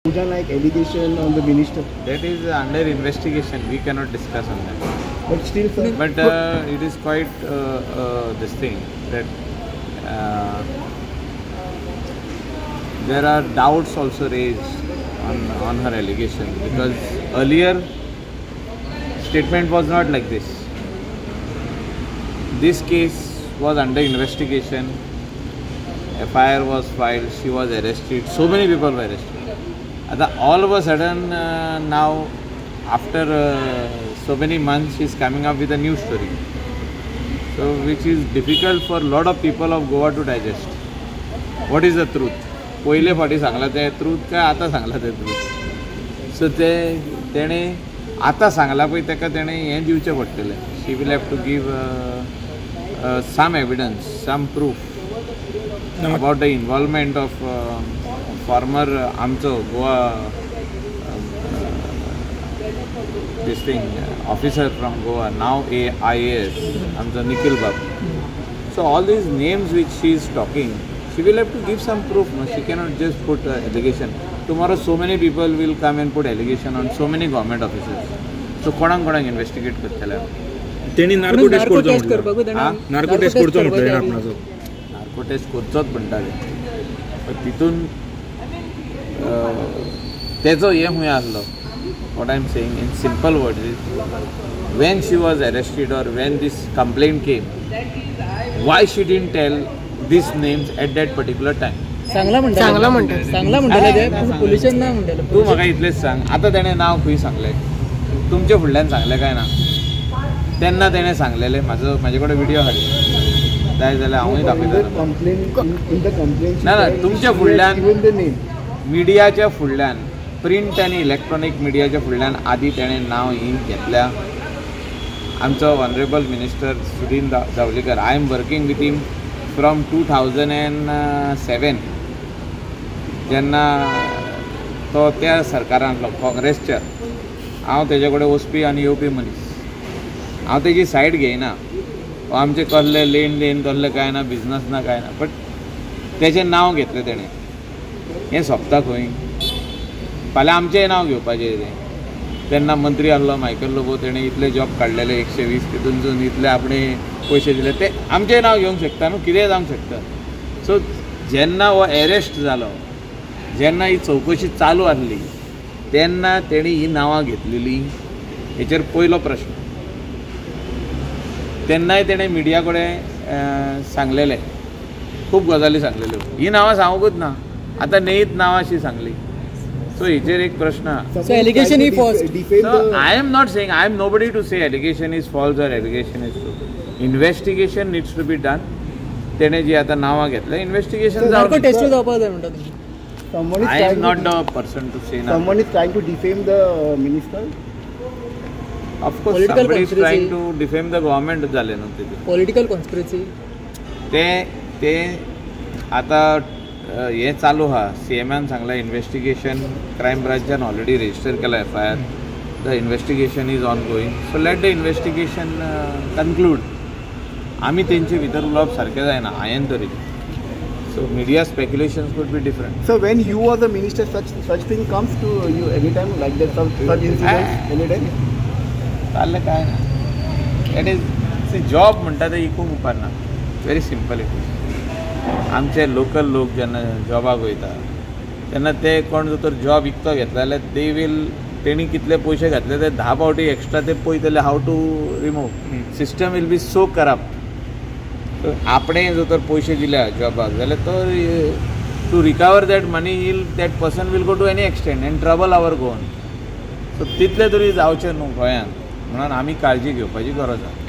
Pooja Naik allegation on the minister. That is under investigation. We cannot discuss on that. But still, sir. But it is quite this thing that there are doubts also raised on her allegation, because earlier statement was not like this. This case was under investigation. FIR was filed. She was arrested. So many people were arrested. All of a sudden now, after so many months, she is coming up with a new story. So, which is difficult for lot of people of Goa to digest. What is the truth? पयले फाटी सांगला ते truth काय आता सांगला ते truth? So ते तेणे आता सांगला पळय तेका तेणे हें दिवचें पडटलें. She will have to give some evidence, some proof about the involvement of former आमचो Goa this thing officer from Goa, now a IAS, आमचो Nikhil Bab. So all these names which she is talking, she will have to give some proof. No, she cannot just put allegation. Tomorrow so many people will come and put allegation on so many government officers. So कोणाक कोणाक investigate करतले? तेणी narco taste करचो, narco taste करचो म्हटलें आपणाचो. Narco taste करचोच म्हणटाले, पण तितून तेजो हें खंय आसलो. What I am saying in simple words is, when she was arrested or when this complaint came, why she didn't tell these names at that particular time? सांगला म्हणटा, सांगला म्हणटाले ते पोलिसान ना म्हणटाले. तूं म्हाका इतलेंच सांग, आतां तेणें नांव खंय सांगलें? तुमचे फुडल्यान सांगलें काय ना? तेन्ना तेणें सांगलेलें, म्हाजो म्हाजे कडेन विडियो हाड जाय जाल्यार हांवूय दाखयता. ना ना, तुमच्या फुडल्यान, मिडियाच्या फुडल्यान, प्रिंट आनी इलेक्ट्रॉनीक मिडियाच्या फुडल्यान आदी तेणें नांव ही घेतल्या. आमचो honourable minister Sudin Dhavalikar, I am working with him from 2007, जेन्ना तो त्या सरकारांतलो काँग्रेसच्या. हांव तेजे कडेन वचपी आनी येवपी मनीस. हांव तेजी सायड घेयना, आमचें कसलें लेन देन कसलें कांय ना, बिजनस ना कांय ना, बट तेजें नांव घेतलें तेणें. हें सोंपता खंय? फाल्यां आमचेंय नांव घेवपाचें तें. तेन्ना मंत्री आसलो मायकल लोबो, तेणें इतले जॉब काडलेले 120, तितूनसून इतले आपणे पयशे दिले, ते आमचेंय नांव घेवंक शकता न्हू, कितेंय जावंक शकता. सो जेन्ना हो एरेस्ट जालो, जेन्ना ही चवकशी चालू आसली, तेन्ना तेणी ही नांवां घेतलेली, हेचेर पयलो प्रश्न. तेन्नाय तेणें मिडिया कडेन सांगलेलें, खूब गजाली सांगलेल्यो. ही नांवां सांगूंकच ना, आतां नेहीत नांवां अशी सांगली. सो हेचेर एक प्रश्न. So allegation is false. So I am not saying, I am nobody to say allegation is false or allegation is true. Investigation needs to be done. तेणें जी आतां नांवां घेतल्या, इन्वेस्टिगेशन जावपाक जाय म्हणटा. I am not the person to say. Someone is trying to defame the minister. Of course, somebody is trying to defame the government जालें न्हू तितून. Political conspiracy. ते ते आतां हें चालू आहा. सी एमान सांगलां इन्वेस्टिगेशन क्रायम ब्रांचान ऑलरेडी रजिस्टर केला FIR. The investigation is ongoing. So let the investigation conclude. आमी तेंचे भितर उलोवप सारकें जायना हांवें तरी. So media speculations could be different. So when you are the minister, such thing comes to you anytime like that, such incidents anytime? चाललें काय ना. That is C job म्हणटा ते इकूंक उपकारना. Very simple it is. आमचे local लोक जेन्ना जॉबाक वयता तेन्ना ते कोण जर तर जॉब विकतो घेतला जाल्यार they will, तेणी कितले पयशे घातले ते 10 फावटी एक्स्ट्रा ते पळयतले, how to remove. System will be so corrupt. आपणे जर तर पयशे दिल्या जॉबाक जाल्यार तो to recover that money will, that person will go to any extent and trouble our Goan. So तितले तरी जावचें न्हू गोंयांत, म्हणून आमी काळजी घेवपाची गरज आसा.